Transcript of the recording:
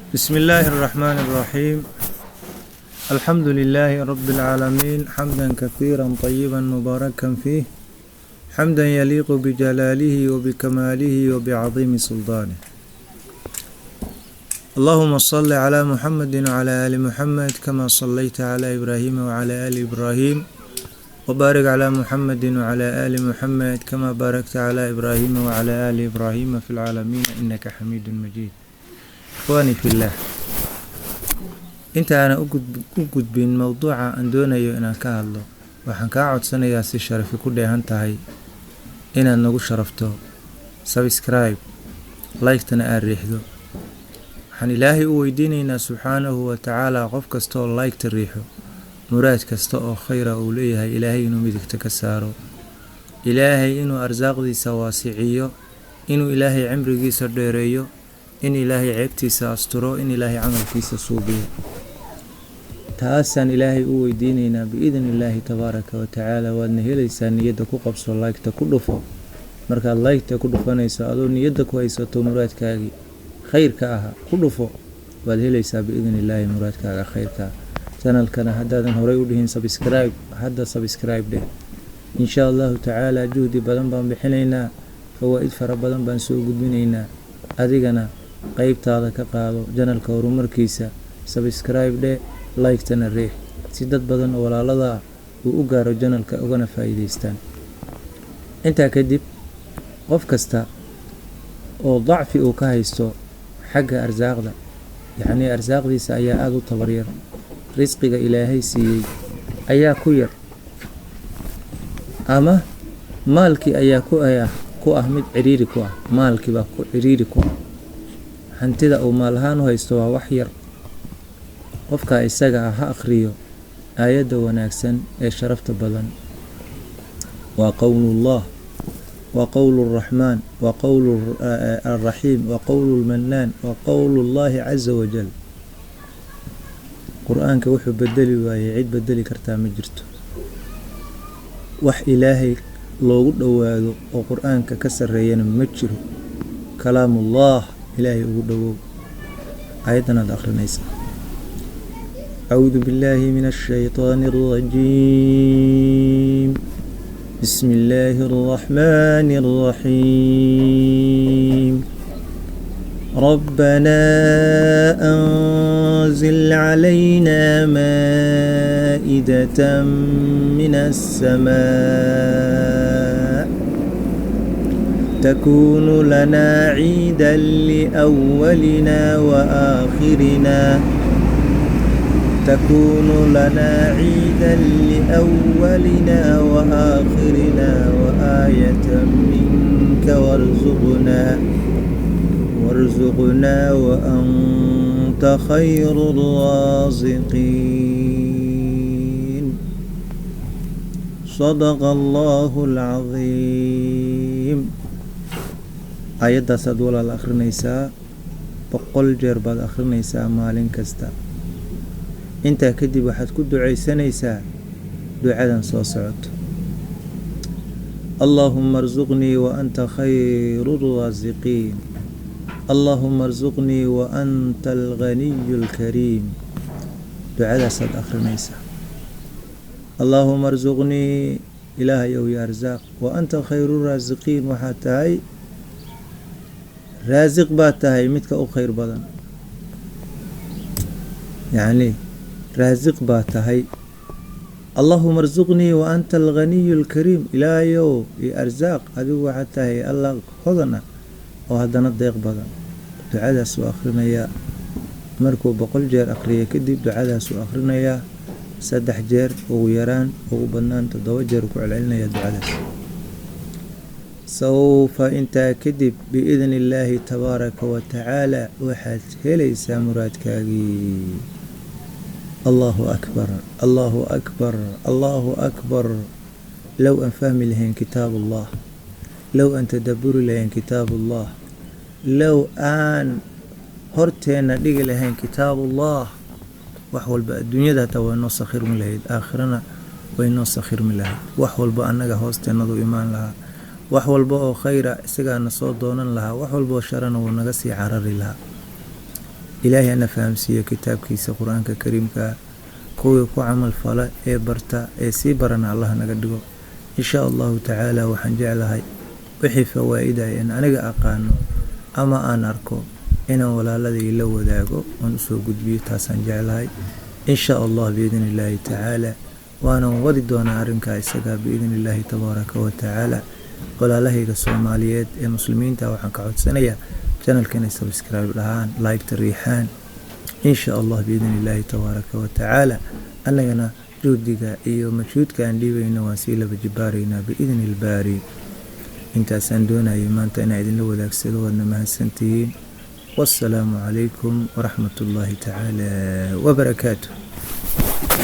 بسم الله الرحمن الرحيم، الحمد لله رب العالمين، حمدا كثيرا طيبا مباركا فيه، حمدا يليق بجلاله وبكماله وبعظيم سلطانه. اللهم صل على محمد وعلى آل محمد كما صليت على إبراهيم وعلى آل إبراهيم، وبارك على محمد وعلى آل محمد كما باركت على إبراهيم وعلى آل إبراهيم في العالمين إنك حميد مجيد. إخواني في الله، inta aanan u gudbin mowduuca aan doonayo inaan ka hadlo, waxaan kaa codsanayaa si sharafi ku dheehan tahay inaad nagu sharafto subscribe, like-tana aad riixdo. Waxaan Ilaahay u weydiinaynaa subxaanahu wa tacaala qof kasta oo like-ta riixo, muraad kasta oo khayra uu leeyahay Ilaahay inuu midigta ka saaro, Ilaahay inuu arsaaqdiisa waasiciyo, inuu Ilaahay cimrigiisa dheereeyo, in Ilaahay ceebtiisa asturo, in Ilaahay camalkiisa suubiyo. Taasaan Ilaahay u weydiinaynaa biidni illaahi tabaaraka wa tacaala. Waadna helaysaa. Niyadda ku qabso, like-ta ku dhufo. Markaad like-ta ku dhufanayso adoo niyadda ku haysato muraadkaagii khayrka ahaa, ku dhufo, waad helaysaa biidni illaahi muraadkaaga khayrka. Channelkana haddaadan horay u dhihin subscribe, hadda subscribe dheh. Insha Allahu tacaala juhdi badan baan bixinaynaa, fawaa'id fara badan baan soo gudbinaynaa. Adigana qeybtaada ka qaado channelka horumarkiisa. Subscribe dheh, like-tana riix, si dad badan oo walaalada ah uu u gaaro channelka ugana faa'iidaystaan. Intaa kadib, qof kasta oo dacfi uu ka haysto xagga arsaaqda, yacnii arsaaqdiisa ayaa aada u tabaryar, risqiga Ilaahay siiyey ayaa ku yar, ama maalkii ayaa ku ah mid ciriiri ku ah, maalkii baa ku ciriiri ku ah, hantida uu maal ahaan u haysto waa wax yar, qofka isaga ah ha akhriyo aayadda wanaagsan ee sharafta badan. Waa qowlullah, waa qowlu Raxmaan, waa qowlu Alraxiim, waa qowlu Lmannaan, waa qowlu Llahi caza wajal. Qur-aanka wuxuu bedeli waayey cid bedeli kartaa ma jirto. Wax Ilaahay loogu dhowaado oo Qur-aanka ka sarreeyana ma jiro. Kalaamullah Ilaahay ugu dhowow. Aayaddan aad akhrinaysa: أعوذ بالله من الشيطان الرجيم، بسم الله الرحمن الرحيم، ربنا أنزل علينا مائدة من السماء تكون لنا عيدا لأولنا وآخرنا، تكون لنا عيدا لأولنا وآخرنا وآية منك، وارزقنا وأنت خير الرازقين. صدق الله العظيم. Aayadaasaad walaal akhrinaysaa, 100 jeer baad akhrinaysaa maalin kasta. Intaa kadib waxaad ku ducaysanaysaa ducadan soo socoto: اللهم ارزقني وأنت خير الرازقين، اللهم ارزقني وأنت الغني الكريم. Ducadaasaad akhrinaysaa: اللهم ارزقني, Ilaahayow ya arsaaq, وأنت خير الرازقين, waxaad tahay raasiq baad tahay midka u khayr badan, yacni raasiq baa tahay. اللهم ارزقني وأنت الغني الكريم, Ilaahayow iyo arsaaq, adigu waxaad tahay Allah hodan ah oo haddana deeq badan. Ducadaasuu akhrinayaa. Markuu 100 jeer akhriyay kadib, ducadaasuu akhrinayaa saddex jeer ugu yaraan, ugu badnaan toddoba jeer ku celcelinaya ducadaas. Sawfa intaa kadib biidni illaahi tabaaraka wa tacaala waxaad helaysaa muraadkaagii. Allahu akbar, Allahu akbar, Allahu akbar. Low aan fahmi lahayn kitaab Allah, low aan tadaburi lahayn kitaab Allah, low aan horteenna dhigi lahayn kitaab Allah, wax walba adduunyada hataa way noo sakhirmi lahayd, aakhirana way noo sakhirmi lahayd. Wax walba annaga hoosteennadu imaan lahaa, wax walba oo khayra isagaana soo doonan lahaa, wax walba oo sharana wuu naga sii carari lahaa. Ilaahay ana fahamsiiyo kitaabkiisa Qur-aanka Kariimka, kuwii ku camal fala ee barta ee sii barana Allah naga dhigo, insha Allahu tacaala. Waxaan jeclahay wixii fawaa'ida in aniga aqaano ama aan arko inaan walaaladii la wadaago oon usoo gudbiyo. Taasaan jeclahay, insha Allah, biidni Illaahi tacaala. Waanan wadi doonaa arrinkaa isaga, biidni Illaahi tabaaraka wa tacaala. Walaalahayga Soomaaliyeed ee Muslimiinta waxaan ka codsanayaa channelka inay subscribe dhahaan, like-ta riixaan, insha Allah, biidni Illaahi tabaaraka wa tacaala. Annagana juhdiga iyo majhuudka aan dhiibayno waan sii laba jibaaraynaa, biidni Ilbaari. Intaasaan doonayay maanta inaan idinla wadaagsado. Waadna mahadsantihiin. Wassalaamu calaykum waraxmat ullaahi tacaala wabarakaatu.